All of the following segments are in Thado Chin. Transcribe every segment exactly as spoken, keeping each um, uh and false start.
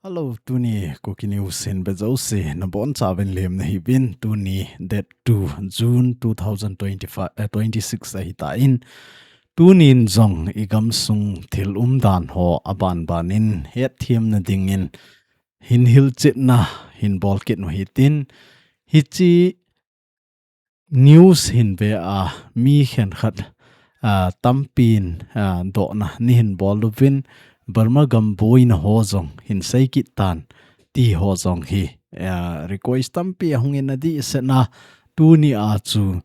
Hello, tuni Kuki News hin vejouse nabonchauvin lemna hiuvin, tuni date two June two thousand twenty-five, eh, twenty-six ahitan. Tunin jong igamsung thil umdan ho abanbanin hetthem nadingin hin hilchetna hin bolkit u hitin, hiche news hin ve a mi khenkhat, ah, tampin, ah, dohna neihin bol uvin, Burma gam boina ho jong hin seikit tan ti ho jong hi, ah, request tampi ahungin adehsetna tunia chu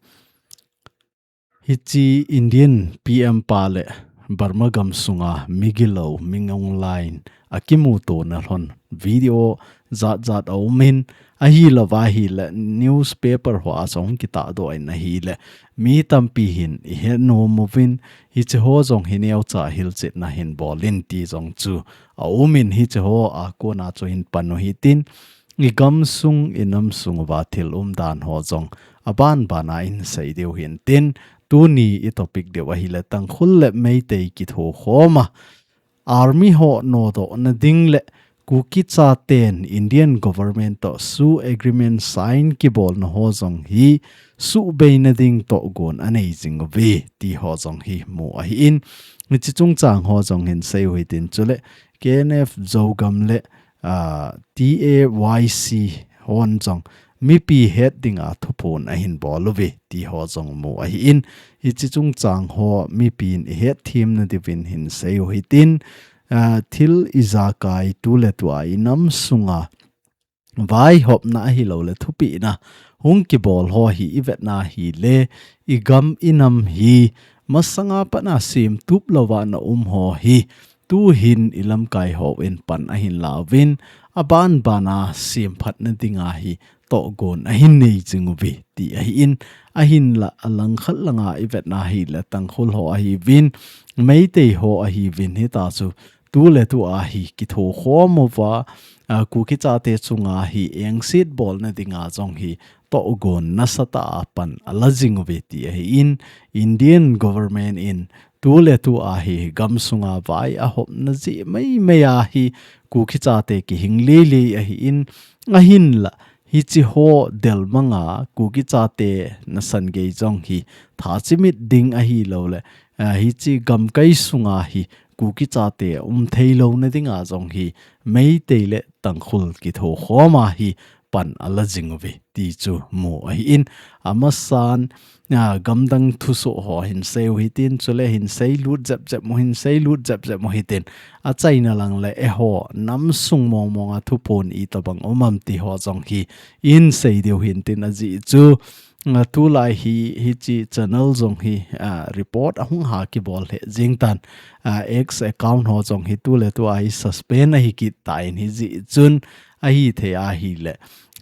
hiche Indian P M pa le Burma gamsunga migilou Min Aung Hlaing akimutona lhon video jatjat aumin, ahilouva ahile newspaper hoa jong kitahdoh in ahile mi tampi hin ihet nom uvin, hiche ho jong hi neocha hilchetna hin bolin ti jong chu aumin, hiche hoa kona chu hin pan u hitin, igamsung inamsung uva thil umdan ho jong abanbana hin sei diu hintin, tuni itopic diu ahile Tangkhul le Meitei kithokhoma army ho nodohna ding le Kuki chaten Indian government toh SoO agreement sign kibolna ho jong hi suhbeina ding tohgon anei jing uve ti ho jong hi mu ahin, hiche chungchang ho jong hin sei u hitin, chule K N F Zogam le, ah, T A Y C hon jong mipi het dinga thuphon ahin bol uve ti ho jong mu ahin, hiche chungchang ho mipin ihetthem nadiuvin hin sei u hitin, ah, thil ijakai tuletua inamsunga vaihopna ahilouleh thupehna hung kibol ho hi ivetna ahile, igam inam hi masanga patna semtup louva naum ho hi tuhin ilamkai hon pan ahin lauvin, abanbana semphatna dinga hi tohgon ahin nei jing uve ti ahin, ahinla alangkhat langa ivetna ahile Tangkhul ho ahiuvin, Meitei ho ahiuvin, hitachu tuletua hi kithokhom uva, ah, Kuki chate chunga hi engset bolna dinga jong hi tohgon nasatah a pan ala jing uve ti ahin, Indian government in tuletua hi gamsunga vai ahopna jeh meimei a hi Kuki chate kihing leilei ahin, ahinla hiche ho delmanga Kuki chate nasan gei jong hi thachimit ding ahilouleh, ah, hiche gamkai sunga hi Kuki chate umtheilouna dinga jong hi Meitei le Tangkhul kithokhoma hi pan ala jing uve ti chu mu ahin, amasan, ah, gamdang thusoh ho hin sei u hitin, chule hin seilut jepjep u, hin seilut jepjep u hitin, achaina lang le eiho namsung mongmonga thuphon itobang um am ti ho jong hi hin sei diu hintin, ajeh chu, ah, tulai hi hiche channel jong hi, ah, report ahung ha kibol lheh jing tan, ah, X account ho jong hi tuletua hi suspend ahi kit tan, hijeh chun ahithei ahile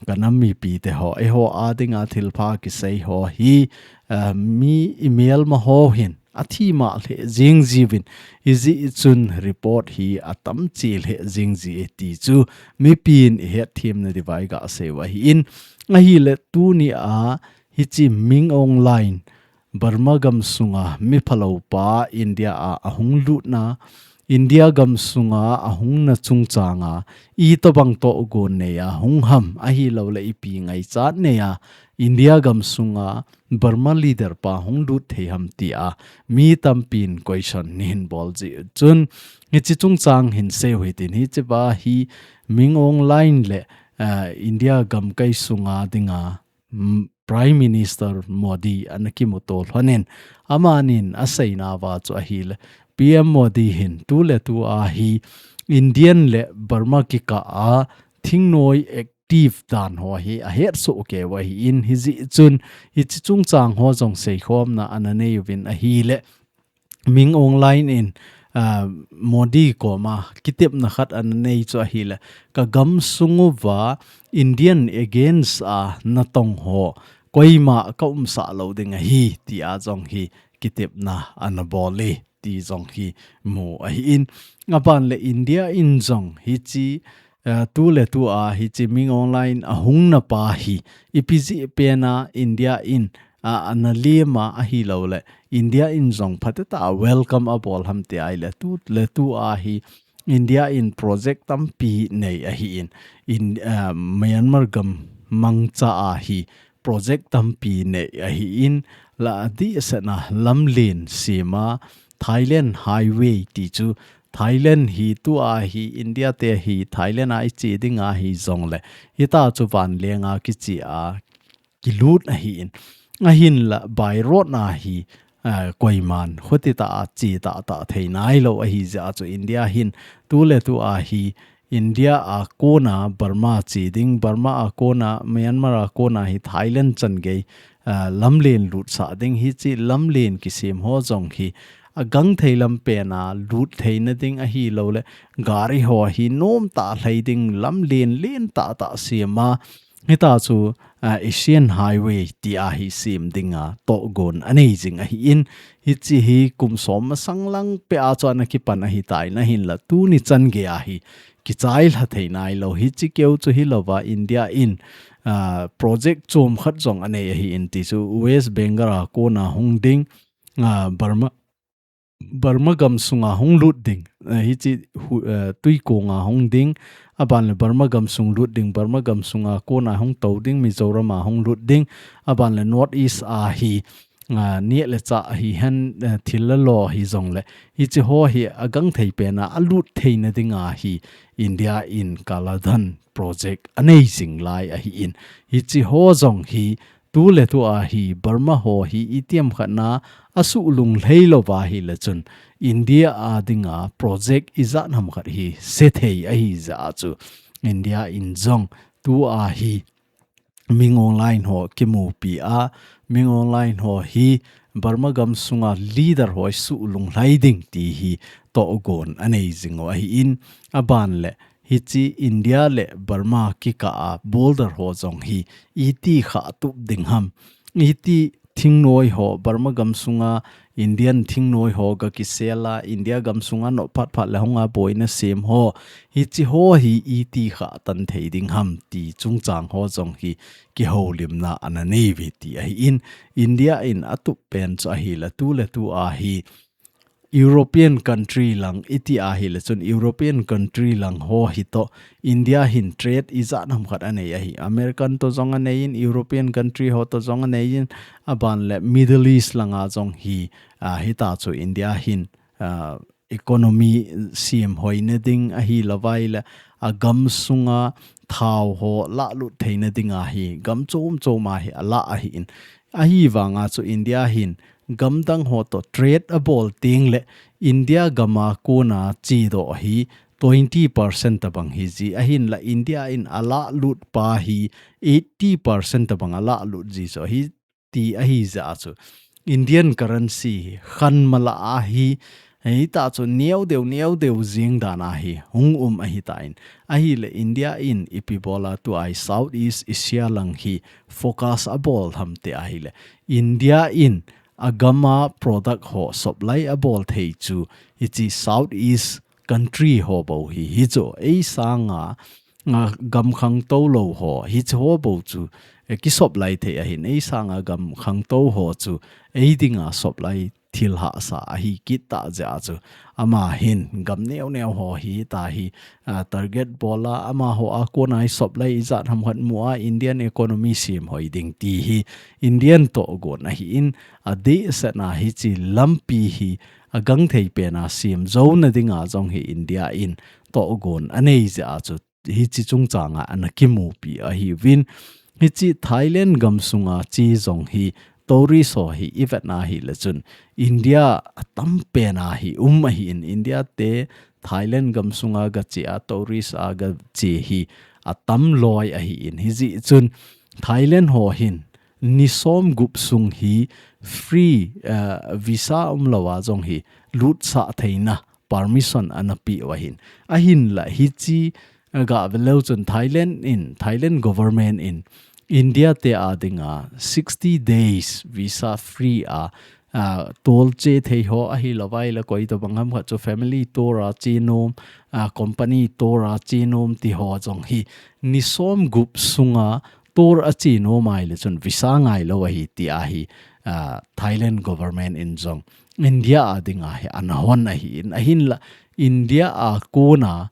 kanam mipite ho, eiho a dinga thilpha kisei ho hi, ah, mi imelma ho hin athima lheh jing jiuvin, hijeh chun report hi atamche lheh jing ji e ti chu mipin ihetthem nadiuva iga sei u ahin, ahile tunia hiche Min Aung Hlaing Burma gamsunga miphalou pa India a ahung lutna, India gamsunga ahungna chungchanga itobang tohgon neiya hung ham ahilouleh ipi ngaichat neiya India gamsunga Burma leader pa hung lut thei ham tia mi tampin question neihin bol jeh chun, hiche chungchang hin sei u hitin, hichea hi Min Aung Hlaing le, ah, India gamkai sunga dinga, mm, Prime Minister Modi ana kimuto lhonin, amanin aseinauva chu ahile P M Modi hin tuletua hi Indian le Burma kikah a thingnoi active dan ho hi ahetsoh keiyu ahin, hijeh chun hiche chungchang ho jong seikhomna ana nei uvin ahile Min Aung Hlaing in, ah, Modi koma kitepna khat ana nei chu ahile, kagamsung uva Indian against a natong ho koima kaumsah lou ding ahi tia jong hi kitepna ana bol e ti jong hi mu ahin, aban le India in jong hiche, ah, tuletua hiche Min Aung Hlaing ahungna pa hi ipi jeh pena India in, ah, ana lema ahilouleh India in jong phatechatah a welcome abol ham ti ahile tuletua hi India in project tampi nei ahi in, in, uh, Myanmar gam mangcha a hi project tampi nei ahi in, la adeh sena lamlen sema Thailand highway ti chu Thailand hi tua hi India te hi Thailand a iche ding ahi jongle hita chu vanlenga kiche a kilut ahi in. Ahinla by road na hi, ah, koiman khuti ta a che ta ta thei nai lo ahi jeh a chu India hin tu le tu a hi India a kona Burma che ding, Burma a kona Myanmar a kona hi Thailand chan gei, ah, lamlen lut sa ding hi chi lamlen kisem ho jong hi agang thei lam pen a lut thei na ding ahi lo le gari ho hi nom ta hlei ding lamlen len ta ta sema Hita chu, ah, Asian Highway ti a hi sem dinga tohgon anei jing ahi in, hichi hi kum som masang lang pe a chu ana kipan ahi tai nahinla tuni chan gei a hi kichai lha thei nai lo hichi keu chu hi lova India in, ah, project chom khat jong anei ahi in ti chu West Bengal a kona hung ding, ah, Burma Burma gam sunga hung lut ding, eh, hichi hu-, eh, tuikonga hung ding, aban le Burma gam sung lut ding, Burma gam sunga kona hung to ding, Mizoram a hung lut ding, aban le North East a hi, ah, neh le chah hi hen, eh, thil le lo hi jong le, hichi ho hi agang thei pen a, alut thei na dinga hi India in Kala Dhan project anei jing lai ahi in, hichi ho jong hi tu le tu a hi Burma ho hi itiham khat na asuh lunglhei lova hi le chun India a dinga project ijat ham khat hi se thei ahi jeh a chu India in jong tu a hi Min Aung Hlaing ho kimupi a, Min Aung Hlaing ho hi Burma gam sunga leader ho isuh lunglhai ding ti hi tohgon anei jing u ahi in, aban le hichi India le Burma kikah a border ho jong hi iti kha tup ding ham. Iti thingnoi ho Burma gam sunga Indian thingnoi ho ga kisel a India gam sunga noh phat phat le hunga boina sem ho. Hichi ho hi iti kha tan thei ding ham ti chungchang ho jong hi kihoulimna ana nei ve ti ahi in India in atup pen chu ahi le tu le tu a hi European country lang iti a hi le chun European country lang ho hi to India hin trade ijat ham khat anei ahi. American to jong anei in, European country ho to jong anei in, aban le Middle East langa jong hi, ah, hita chu India hin, ah, economy sem hoina ding ahi lova i le agam sunga thao ho lahlut theina dinga hi gam chom chom a hi alah ahi in. Ahivanga chu India hin gamdang ho to trade abol teng le India gama kona chedoh hi twenty percent tabang hi ji ahin la India in alahlut pa hi eighty percent tabang alahlut ji chu hi ti ahi jeh a chu Indian currency hi khan mala a hi hita chu neo deu neo deu jing dan a hi hung um ahi ta in ahi le India in ipi bola tu a hi South East Asia lang hi focus abol ham ti ahi le India in agama product ho supply abol thei chu hichi South East country ho bou hi, hi chu ei sanga, a, gam khangtou lou ho, hichi ho bou chu, e, ki supply thei ahin, ei sanga gam khangtou ho chu, ei dinga supply thil hahsa ahi kit ta jeh a chu. Ama hin gam neo neo ho hi ta hi, a, target bol a, amaho a kona hi supply ijat ham khat mu a, Indian economy sem hoi ding ti hi, Indian tohgon ahi in, adeh sehna hichi lampi hi, agang thei pen a sem jou na dinga jong hi India in tohgon anei jeh a chu hichi chungchang a ana kimupi ahiuvin. Hichi Thailand gam sunga chi jong hi tourist ho hi ivet na hi le chun India atam pen a hi um ahi in India te Thailand gam sunga ga che a tourist a ga che hi atam loi ahi in hijeh chun Thailand ho hin ni som gup sung hi free, eh, visa um lou a jong hi lutsah theina permission ana pe u ahin. Ahin la hichi, eh, ga ve leu chun Thailand in, Thailand government in India te a dinga sixty days visa free a, ah, tol che thei ho ahi lou vai la koi to bang ham khat chu family tour a che nom, ah, company tour a che nom ti ho jong hi ni som gup sunga tour a che nom a hi le chun visa ngai lou ahi ti a hi, ah, Thailand government in jong India a dinga hi ana hon ahi in ahin la India a kona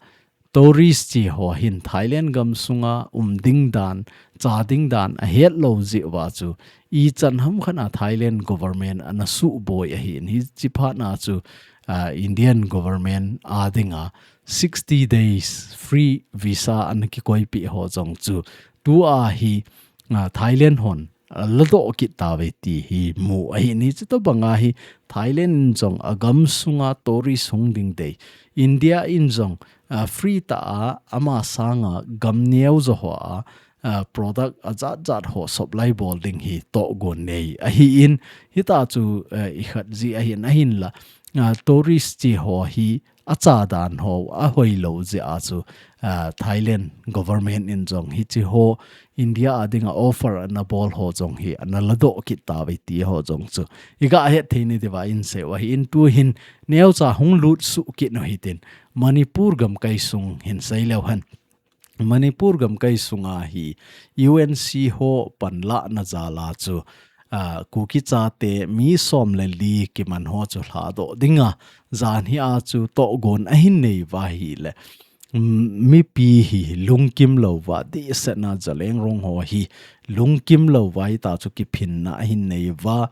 tourist chi ho hin Thailand gam sunga um ding dan, cha ding dan ahet lou jeh uva chu ichan ham khat a Thailand government ana suboi ahin, hichi phat na chu, ah, Indian government a dinga sixty days free visa ana kikoipeh ho jong chu tua hi, ah, Thailand hon, ah, ladoh kit tauve ti hi mu ahin, hichi tobanga hi Thailand in jong agam sunga tourist hung ding dei, India in jong, ah, free tah a ama sanga gam neo jo hoa, ah, product ajat jat ho supply bol ding hi tohgon nei ahin, hita chu, ah, ikhat ji ahin, ahinla, ah, tourist chi ho hi acha dan ho ahoi lou jeh a chu, ah, Thailand government in jong hichi ho India a dinga offer ana bol ho jong hi ana ladoh kit tauve ti ho jong chu iga het thei ni diuva inseiu ahin, tuhin neocha hung lut suh kit u hitin Manipur gamkai sung hin sei leu hen. Manipur gamkai sunga hi U N C ho panlahna jal a chu, ah, Kuki chate mi som le li kiman ho chu lhadoh dinga jan hi a chu tohgon ahin nei uva ahile, mm, mipi hi lungkim louva, dehset na Zeliangrong ho hi lungkim louva hita chu kiphinna ahin nei uva,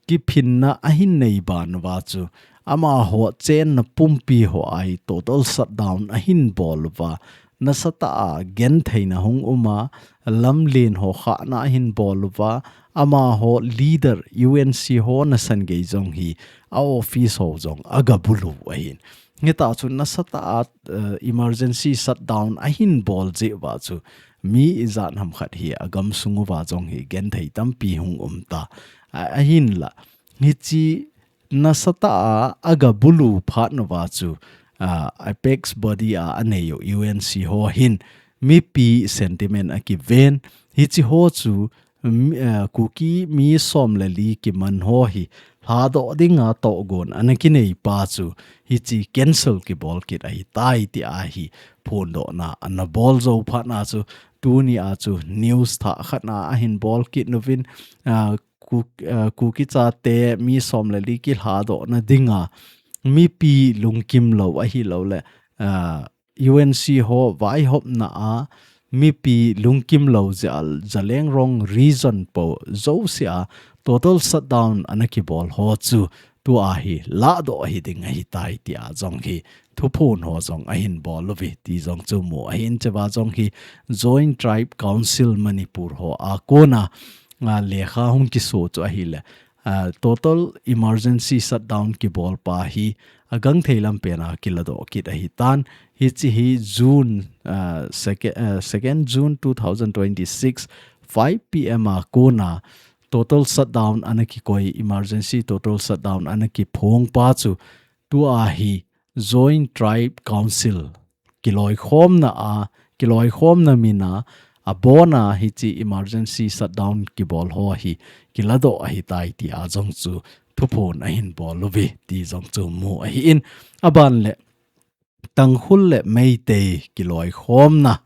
kiphinna ahin nei ban uva chu amaho chenna pumpi ho a hi total shutdown ahin bol uva, nasatah a gentheina hung um a, lamlen ho khahna ahin bol uva, amaho leader U N C ho nasan gei jong hi a office ho jong aga bulu ahin. Hita chu nasatah a, eh, emergency shutdown ahin bol jeh uva chu mi ijat ham khat hi agam sung uva jong hi genthei tampi hung um ta. A, ahinla, hichi nasatah a aga bulu phat nauva chu, ah, apex body a aneiu U N C ho hin mipi sentiment akiven, hichi ho chu, mi, ah, Kuki mi som le li kiman ho hi lhadoh dinga tohgon ana kinei pa chu hichi cancel kibol kit ahitai tia hi phondohna ana bol jou phat na chu tuni a chu news thah khat na ahin bol kit nauvin, ah, Ku-, ah, Kuki chate mi som le li kilhadohna dinga mipi lungkim lou ahilouleh, ah, U N C ho vaihopna a mipi lungkim lou jeh a Zeliangrong region po jouse a total shutdown ana kibol ho chu tua hi lahdoh hi ding ahitai tia jong hi thuphon ho jong ahin bol uve ti jong chu mu ahin, chua jong hi Joint Tribe Council Manipur ho a kona, ah, lekha hung kiso chu ahile, ah, total emergency shutdown kibol pa hi agangthei lam pen a kiladoh kit ahitan, hichi hi June, ah, second, ah, second June two thousand twenty-six, five P M a kona total shutdown ana kikoi, emergency total shutdown ana kiphong pa chu tua hi Joint Tribe Council kiloikhomna a, kiloikhomna min a, abona hichi emergency shutdown kibol ho hi kiladoh ahitai tia jong chu thuphon ahin bol uve ti jong chu mu ahin, aban le Tangkhul le Meitei kiloikhomna,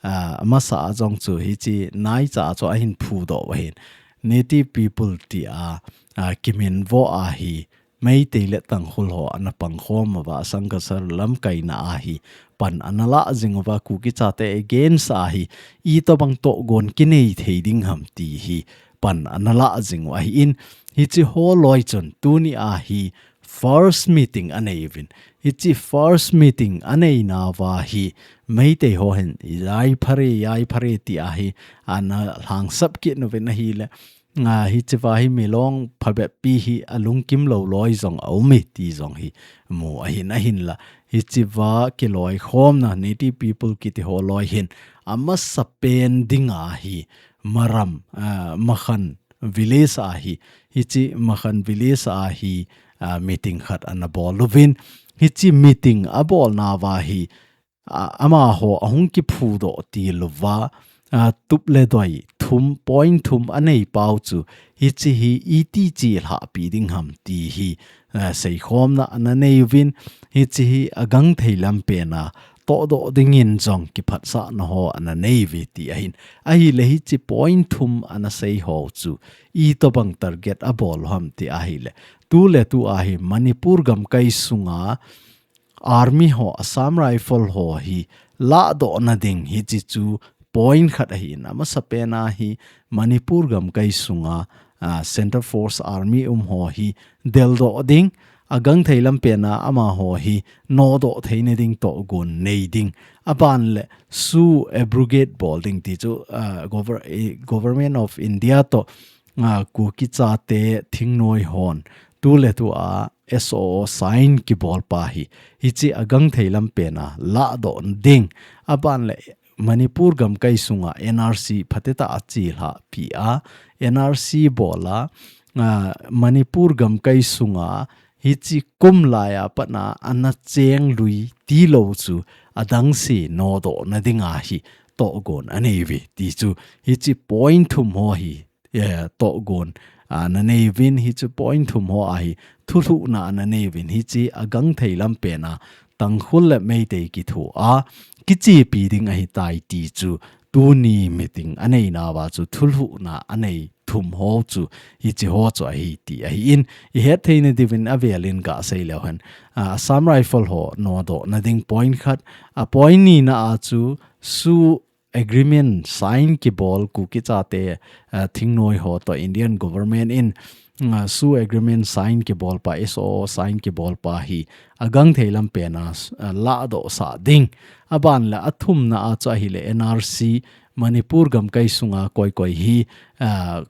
ah, amasa a jong chu hichi naicha chu ahin phudoh u ahin. Native people tia, ah, kiminvo a hi Meitei le Tangkhul ho ana pangkhom uva, Sangkasar lamkaina a hi pan ana lah jing uva, Kuki chate against a hi itobang tohgon kinei thei ding ham ti hi pan ana lah jing u ahin, hichi ho loi chun tuni a hi first meeting anei uvin. Hichi first meeting anei nauva hi Meitei ho hin yai phare, yai phare tia hi ana lhangsap kit nauvin ahile, ah, hichea hi Milong phabep pi hi alungkim lou loi jong aume ti jong hi mu ahin, ahinla hichea kiloikhomna Native People kiti ho loi hin amasapen dinga hi Maram, ah, Makhan village a hi, hichi Makhan village a hi, ah, meeting khat ana bol uvin. Hichi meeting abol nauva hi, ah, amaho ahung kiphudoh til uva, ah, tup le doi thum, point thum anei pau chu, hichi hi iti chi lhahpi ding ham ti hi, ah, seikhomna ana nei uvin, hichi hi agangthei lam pen a tohdoh dingin jong kiphatsahna ho ana nei uve ti ahin. Ahile hichi point thum ana sei ho chu itobang target abol u ham ti ahile, tuletu a hi Manipur gamkai sunga Army ho, Assam Rifle ho hi lahdoh na ding hichi chu point khat ahin, amasa pen a hi Manipur gamkai sunga, ah, Centre Force Army um ho hi deldoh ding, agangthei lam pen a amaho hi nodoh theina ding tohgon nei ding. Aban le SoO abrogate bol ding ti chu, ah, gover-, eh, Government of India toh, ah, Kuki chate thingnoi hon tu le tu a SoO sign kibol pa hi, hichi agangthei lam pen a lahdoh ding. Aban le Manipur gamkai sunga NRC phatecha a chilhah pi a, NRC bol a, ah, Manipur gamkai sunga hichi kum lai a pat a ana cheng lui tilou chu adang se nodoh na ding a hi tohgon anei uve ti chu hichi point thum ho hi, eh, tohgon, ah, ana nei uvin, hichi point thum ho a hi thulhuhna ana nei uvin, hichi agangthei lam pen a Tangkhul le Meitei kitho a kichepi ding ahitai ti chu tuni meeting anei nauva chu thulhuhna anei thum ho chu hichi ho chu ahi ti ahin, ihet theina diuvin avel in gasei leu hen, ah, Assam Rifle ho nodoh na ding point khat, a point ni na a chu SoO agreement sign kibol Kuki chate, ah, thingnoi ho toh Indian government in, ah, SoO agreement sign kibol pa, SoO sign kibol pa hi agangthei lam pen a, ah, lahdoh sah ding. Aban le athumna a chu ahile NRC Manipur gamkai sunga koi koi hi, ah,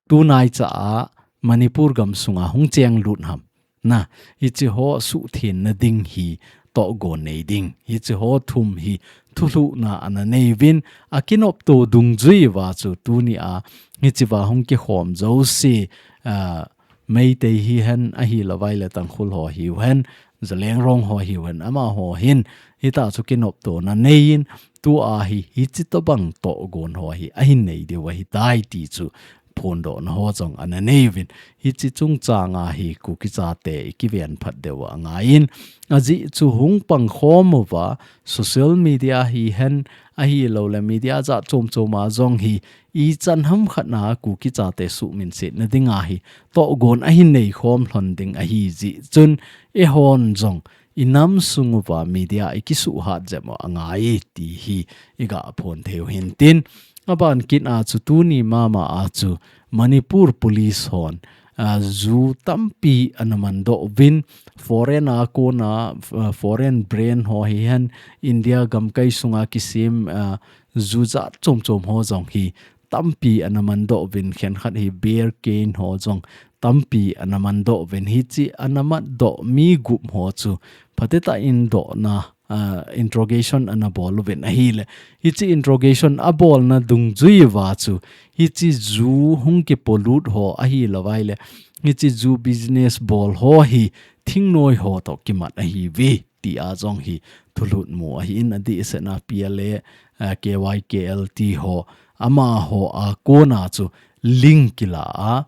tunai cha a Manipur gam sunga hung cheng lut ham. Na, hichi ho suhthenna ding hi tohgon nei ding. Hichi ho thum hi thulhuhna ana nei uvin, akinopto dungjui uva chu tuni a hichi uva hung kikhom jouse, ah, Meitei hihen ahilouva ile Tangkhul ho hiu hen, Zeliangrong ho hiu hen, amaho hin hitia chu kinoptona nei in, tua hi hichi tobang tohgon ho hi ahin nei diu ahitai ti chu phondohna ho jong ana nei uvin. Hichi chungchang a hi Kuki chate i kiven phat diu angai in, ajeh chu hung pang khom uva social media hihen ahilou le media jat chom chom a jong hi ichan ham khat na Kuki chate suhminsetna ding a hi tohgon ahin nei khom lhon ding ahi jeh chun eihon jong i nam sung uva media i kisuhhat jep u angai ti hi i ga phon thei u hin tin. Aban kit a chu tuni mama a chu Manipur Police hon, ah, ju tampi ana mandoh uvin, foreign a kona, ah, foreign brand ho hihen India gamkai sunga kisem, ah, ju jat chom chom ho jong hi tampi ana mandoh uvin, khenkhat hi beer can ho jong tampi ana mandoh uvin, hichi ana mandoh mi gup ho chu phatecha in dohna, ah, interrogation ana bol uvin ahile, hichi interrogation abolna dungjui uva chu hichi ju hung kipolut ho ahilouva ile, hichi ju business bol ho hi thingnoi ho toh kimat ahiuve ti a jong hi thulhut mu ahin, adehset na P L A, ah, K Y K L T ho, amaho a kona chu link kila a,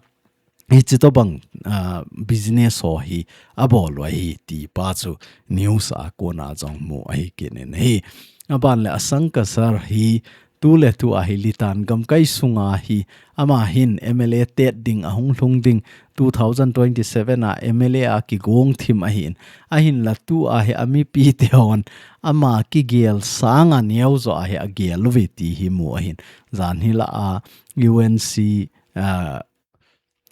hichi tobang, ah, business ho hi abol u ahi ti pa chu news a kona jong mu ahi kit in ahi. Aban le Asang Kasar hi tu le tu a hi Litan gamkai sunga hi ama hin M L A tet ding ahung lhung ding two thousand twenty-seven a M L A a kigong thim ahin, ahinla tu a hi a mipi te hon ama kigel sanga neo jo a hi agel uve ti hi mu ahin. Jan hi la a U N C, ah,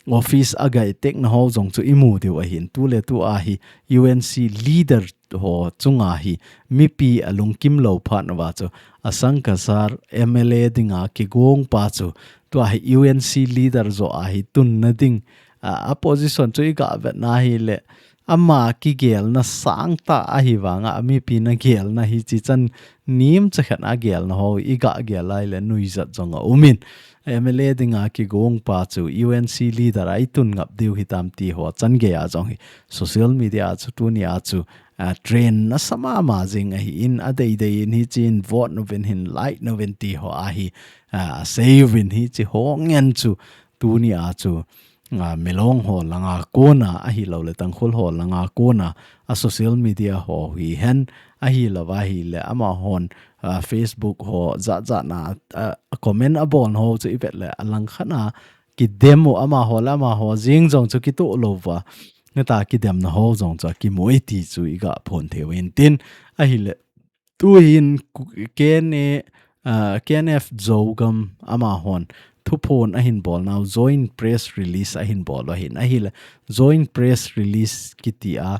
office a gai tekna ho jong chu i mu diu ahin, tu le tu a hi U N C leader ho chunga hi mipi a lungkim lou phat uva chu Asang Kasar M L A dinga kigong pa chu tua hi U N C leader jo a hi tunna ding, a, a position chu i ga vetna hile ama kigelna sangtah ahi vanga a mipi na gelna hichi chan nemcha khat a gelna ho i ga gel a ile nuijat jong a um in. M L A dinga kigong pa chu U N C leader a i tun ngap diu hitam ti ho chan gei a jong hi social media a chu tuni a chu, a, trend nasa mama jing ahin, adeidei in hichi in vote uvin hin, like uvin ti ho a hi, a, asei uvin hichi ho ngen chu tuni a chu, a, Milong ho langa kona ahilou le Tangkhul ho langa kona a social media ho hihen ahilouva ile amahon, a, Facebook ho jat jat na, a, comment abolna ho chu i vet le alangkhat a kidem u amaho le amaho jeng jong chu kitoh louva. hita kidemna ho jong chu akimu e ti chu iga phon thei u hintin, ahile tuhin K N A, ah, K N F Zogam amahon thuphon ahin bolnau joint press release ahin bol u ahin, ahile joint press release kiti a,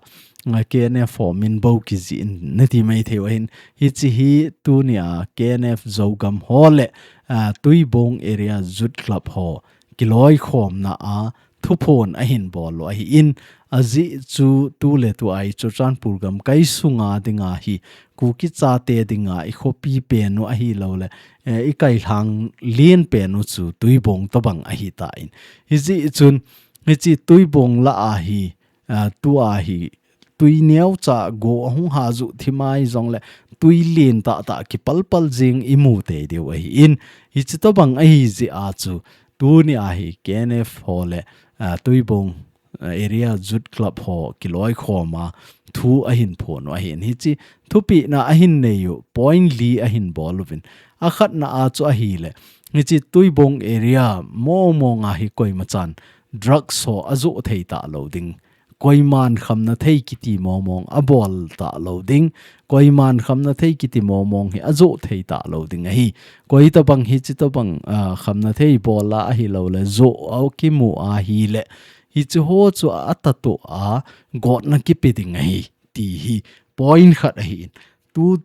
ah, K N F ho min bou kijih in nati mai thei u ahin, hiche hi tunia K N F Zogam ho le, ah, Tuibong Area Youth Club ho kiloikhomna a thuphon ahin bol u ahin, ajeh chu tuletu a i Churachandpur gamkai sunga dinga hi Kuki chate dinga i khopi pen u ahilouleh, eh, i kailhang lien pen u chu Tuibong tobang ahitan. Hijeh chun, hiche Tuibong lah a hi, ah, tua hi tui neocha go ahung ha ju thim a hijongle tui lien tahtah kipalpal jing imu tei diu ahin, hiche tobang ahijeh a chu tunia hi K N F ho le, ah, Tuibong, ah, Area Youth Club ho kiloikhom a thu ahin phon u ahin, hiche thupehna ahin nei u point li ahin bol uvin, akhatna a chu ahile hiche Tuibong area mong mong a hi koimachan drugs ho ajoh thei talou ding, koiman khamna thei kiti mong mong abol talou ding, koiman khamna thei kiti mong mong hi ajoh thei talou ding ahi. Koi tobang hiche tobang, ah, khamna thei bol a ahilouleh joh a kimu ahile hiche ho chu atatoh a gotna kipe ding ahi ti hi point khat ahin. Tu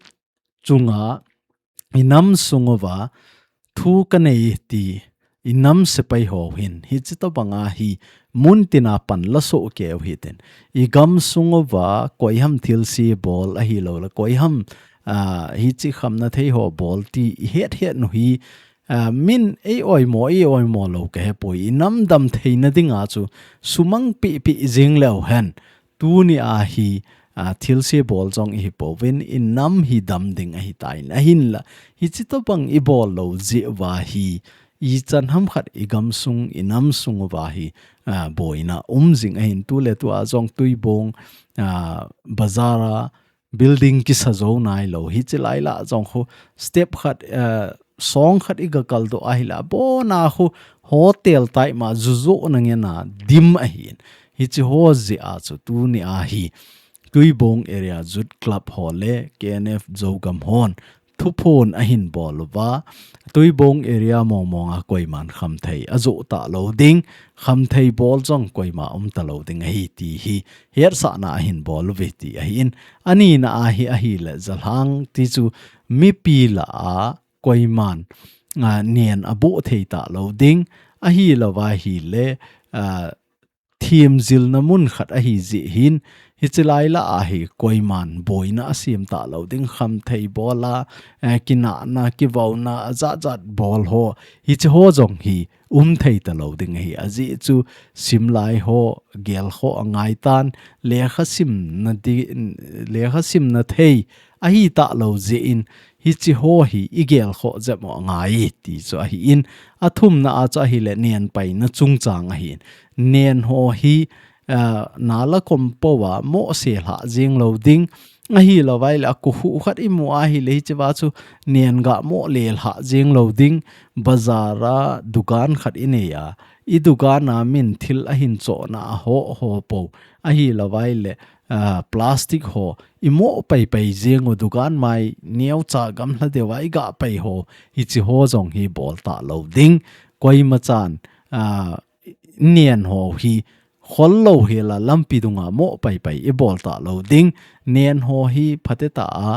chunga i nam sung uva thu kanei ti i nam sepai ho hin hiche tobanga hi muntina pan la soh keu hitin, i gam sung uva koiham thilse bol ahilouleh koiham, ah, hiche khamna thei ho bol ti i het het nu hi, ah, min ei oimo, ei oimo lou kahepoi, i nam dam theina dinga chu sumang pehpeh jing leu hen, tunia hi, ah, thilse bol jong ihi pouvin, i nam hi dam ding ahitan, ahinla hiche tobang i bol lou jeh uva hi ichan hamkhat i gam sung, i nam sung uva hi, ah, boina um jing ahin, tuletu a jong Tuibong, ah, bazar a building kisa jou nailou, hiche lai lah jong khu step khat, ah, song khat i ga kaldoh ahile abona khu hotel tai ma jujoh na ngen a dim ahin, hiche ho jeh a chu tunia hi Tuibong Area Youth Club ho le K N F Zogam hon thuphon ahin bol uva, Tuibong area mong mong a koiman khamthei ajoh talou ding, khamthei bol jong koima um talou ding ahi ti hi hetsahna ahin bol uve ti ahin, anina a hi ahile jalhang ti chu mipi lah a koiman, ah, nen aboh thei talou ding, ahilou va ahile, ah, themjilna mun khat ahi jeh hin, hiche lai lah a hi koiman boina asem talou ding, khamthei bol a, eh, kinahna, kivauna, ajat jat bol ho, hiche ho jong hi um thei talou ding ahi. Ajeh chu simlai ho, gel ho angaitan, lekha simna di, lekha simna thei ahi talou jeh in, hiche ho hi i gel khoh jep u angai ti chu ahin, athumna a chu ahile nen paina chungchang ahin, nen ho hi, ah, nala kom pouva mohse lhah jeng lou ding, ahilou va ahile akokhuh khat i mu ahile hiche va chu nen ga moh le lhah jeng lou ding, bazar a dukan khat i nei a, i dukan a min thil ahin chohna a ho ho pou, ahilou va ahile, ah, plastic ho i moh pai pai jeng u, dukan mai neocha gamla deu a i ga pai ho, hiche ho jong hi bol talou ding, koimachan, ah, nen ho hi khol lou hela lampi dunga moh pai pai i bol talou ding, nen ho hi phatecha a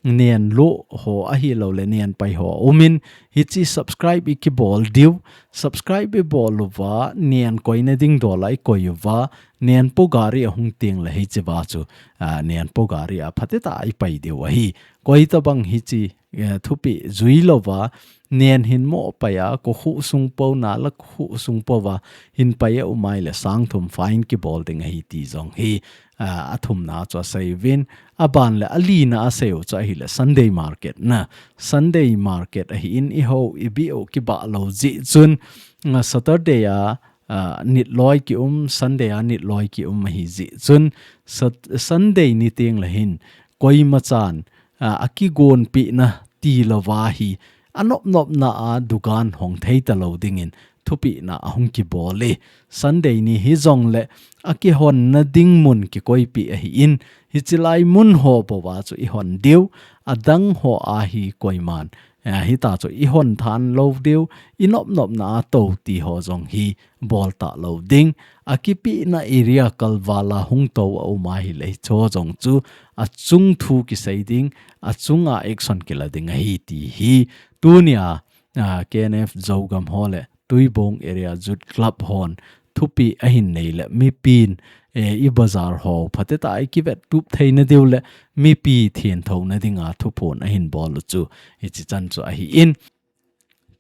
nen lo ho ahilouleh nen pai ho umin, hiche subscribe i kibol diu, subscribe i bol uva, nen koina ding dol a i koi uva, nen po gari ahung teng le hiche va chu, ah, nen po gari a phatecha a i pai diu ahi. Koi tobang hiche, eh, thupeh jui louva, nen hin moh pai a, kokhuh sung pou, nala kokhuh sung pouva hin pai a um ahile sang thum fine kibol ding ahi ti jong hi, ah, athumna chu asei uvin, aban le alina asei u chu ahile Sunday market na. Sunday market ahin i hou i bih u kibah lou jeh chun, ah, Saturday a, ah, nit loi ki um, Sunday a nit loi ki um ahi jeh chun, Sat-, Sunday ni teng le hin koimachan, ah, akigonpehna tilouva hi anop nopna a dukan hong thei talou dingin thupina ahung kibol e. Sunday ni hijongle akihonna ding mun kikoipeh ahin, hiche lai mun ho bou a chu ihon diu, adang ho a hi koiman, eh, hita chu ihon than lou diu, inop nopna a tou ti ho jong hi bol talou ding. Akipehna area kalval a hung tou aum ahile hiche ho jong chu achung thu kisei ding, achunga action kila ding ahi ti hi tunia, ah, K N F Zogam ho le Tuibong Area Youth Club hon thupeh ahin nei le mipin, eh, i bazar ho phatecha a ikivet tup theina diu le mipi thenthouna dinga thuphon ahin bol u chu hiche chan chu ahin.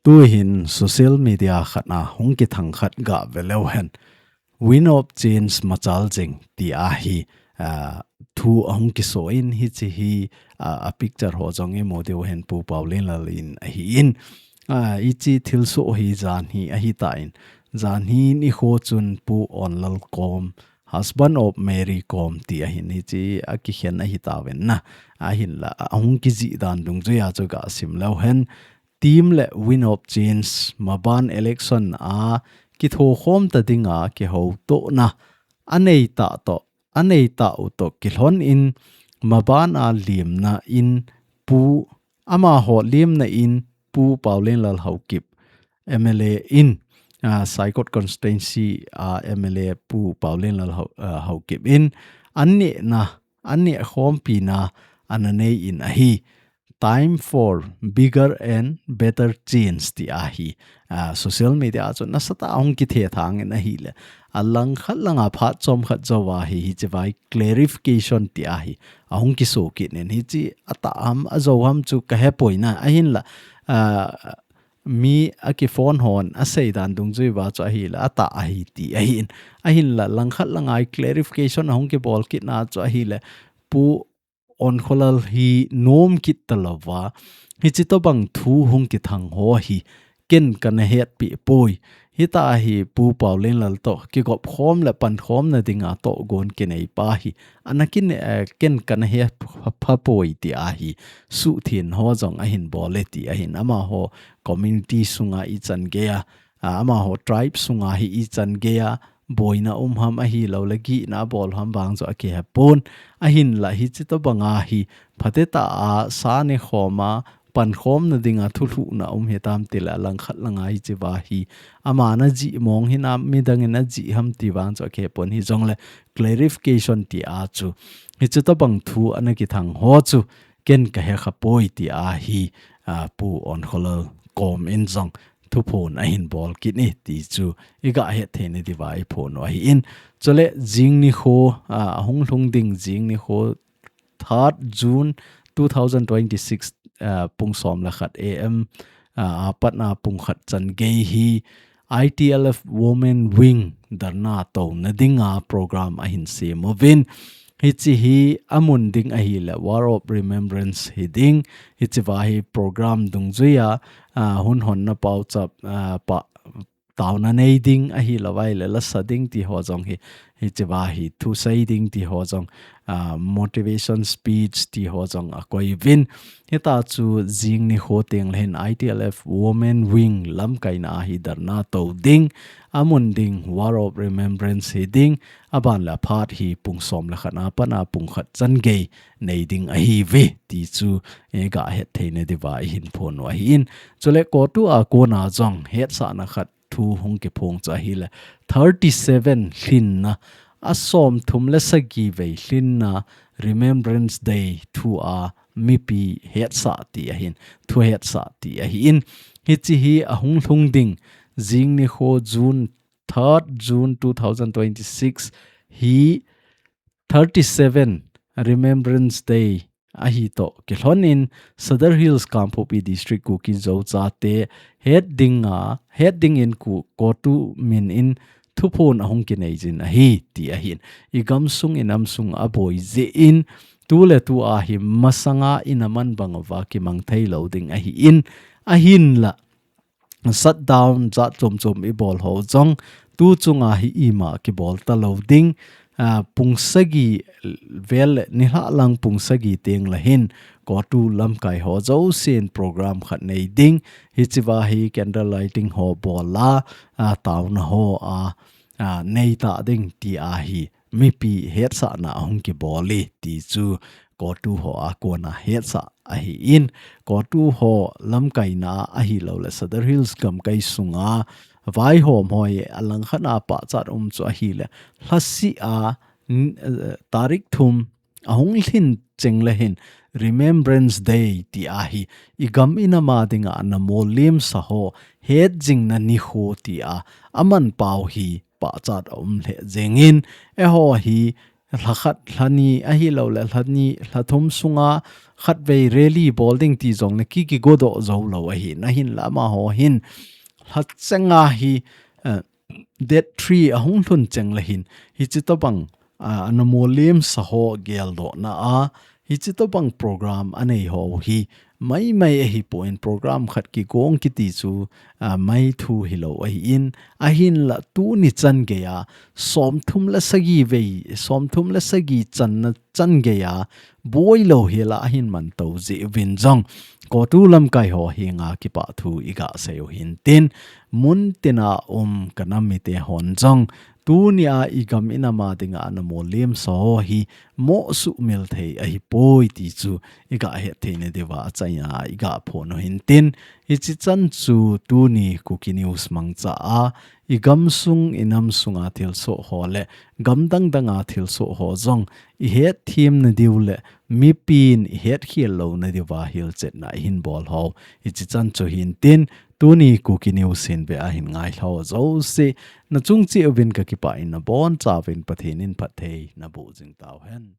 Tuhin social media khat a hung kithang khat gave leu hen, Wind of Change machal jing ti ahi, ah, thu ahung kiso in hiche hi, ah, a picture ho jong imu diu hen Pu Paolienlal in ahin. Ah, hiche thilsoh hi jan hi ahitan. Jan hi nikho chun Pu Onlal kom, husband of Mary kom ti ahin hiche akikhen ahitauvin na. Ahinla, ahung kijih dan dungjuia chu gasim leu hen. Team le Wind of Change maban election a kithokhom ta dinga kihoutohna anei tah toh, anei tah u toh kilhon in maban a limna in Pu, amaho limna in Pu Paolienlal Haokip M L A in, ah, Saikot constituency a M L A Pu Paolienlal Hao-, ah, Haokip in annehna, anneh khompina ana nei in ahi. Time for bigger and better change ti ahi. Ah, social media a chu nasatah a hung kithethang in ahile, alangkhat langa phat chomkhat jou a hi hiche vai clarification ti ahi ahung kiso kit in, hiche atah ham ajou ham chu kahepoi na, ahinla, ah, mi akiphone hon asei dan dungjuiya chu ahile atah ahi ti ahin. Ahinla langkhat langa clarification ahung kibol kitna chu ahile, Pu Onkholal hi nom kit talouva, hiche tobang thu hung kithang ho hi ken kana hetpi poi. Hita hi Pu Paolienlal toh kigop khom le pan khomna dinga tohgon kinei pa hi ana kin, eh, ken kana hepha poi ti ahi. Suhtheng ho jong ahin bol e ti ahin, amaho community sunga ichan geiya, ah, amaho tribe sunga hi ichan geiya boina um ham ahilouleh gihna bol ham vang chu akihepon. Ahinla hiche tobanga hi phatecha a sa nekhoma pankhomna dinga thulhuhna um hitam tile langkhat langa hiche va hi ama najih mong hinam midang in ajih ham ti vang chu akihepon, hijongle clarification ti a chu hiche tobang thu ana kithang ho chu ken kahe khapoi ti ahi, ah, Pu Onkholal kom in jong thuphon ahin bol kit e ti chu iga hetthei na diuva iphon u ahin. Chule jing nikho, ah, ahung lhung ding jing nikho third June two thousand twenty-six, ah, pung som le khat A M, ah, apatna pung khat chan gei hi I T L F Women Wing dharna touna dinga program ahin sem uvin. Hiche hi amun ding ahile War of Remembrance hiding. Hiche va hi program dungjuiya, ah, hun honna pauchap, ah, pa, taona nei ding ahilouvai le lasa ding ti ho jong hi, hiche va hi thusei ding ti ho jong, ah, motivation speech ti ho jong akoi uvin. Hita chu jing nikho teng le hin I T L F Women Wing lamkaina a hi dharna tou ding, amun ding War of Remembrance hiding, aban le aphat hi pung som le khat a patna pung khat chan gei nei ding ahiuve ti chu iga hetthei na diuva ihin phon u ahin. Chule COTU a kona jong hetsahna khat thu hung kiphong chu ahile thirty-seven lhinna, asom thum le sagi vei lhinna Remembrance Day thu a mipi hetsah ti ahin, thu hetsah ti ahin. Hiche hi ahung lhung ding jing nikho June, third June two thousand twenty-six hi thirty-seven Remembrance Day ahi toh kilhon in Sadar Hills Kangpokpi District Kuki Zo chate het dinga, het dingin Ku-, COTU min in thuphon ahung kinei jin ahi ti ahin. Igam sung inam sung aboi jeh in tuletu a hi masanga ina man bang uva kimang thei lou ding ahin, ahinla shutdown jat chom chom ibol ho jong tu chunga hi ima kibol talou ding, ah, pung sagi vel le nilhah lang pung sagi teng le hin COTU lamkai ho jousen program khat nei ding, hichea hi candle lighting ho bol a, ah, taona ho a, ah, nei ta ding ti ahi mipi hetsahna ahung kibol e ti chu COTU ho a kona hetsah ahi in, COTU ho lamkaina ahilou le Sadar Hills gamkai sunga vaihom ho hi alangkhat a pachat um chu ahi le, lhasi a, n-, eh, tarik thum ahung lhin cheng le hin Remembrance Day ti ahi i gam i nam a dinga na mollem sa ho het jingna nikho ti a aman pau hi pachat a um lheh jengin, eiho hi lhakhat, lhani ahilou le lhani, lhathum sunga khatvei rally bol ding ti jong le ki, kigodoh jou lou ahi. Ahinla amaho hin lhachenga hi, eh, date three ahung lhun cheng le hin, hichitobang, ah, na mollem sa ho geldohna a, hichitobang program anei ho hi, maimai ahipon program khat kigong kiti chu, ah, maithu hilou ahi in, ahinla tuni chan geiya, somthum le sagi vei, somthum le sagi channa chan geiya, boi louhel a ahin mantou jeh uvin jong, COTU lamkai ho henga kipah thu i gasei u hintin, mun tina um ka nam mite hon jong, tunia i gam i nam a dinga na mollem sa ho hi, moh suhmil thei ahipoi ti chu i gahet theina diuva achaina i gaphon u hintin, hichi chan chu tuni Kuki News mangcha a, i gamsung, i nam sunga thilsoh ho le, gam dang danga thilsoh ho jong, i hetthem na diu le, mipin i hetkhel louna diuva hilchetna i hin bol ho, hichi chan chu hintin, tuni Kuki News hin ve a hin ngailhah jouse, na chung cheh uvin ka kipah in na bonchauvin Pathen in phatthei naboh jing tauhen.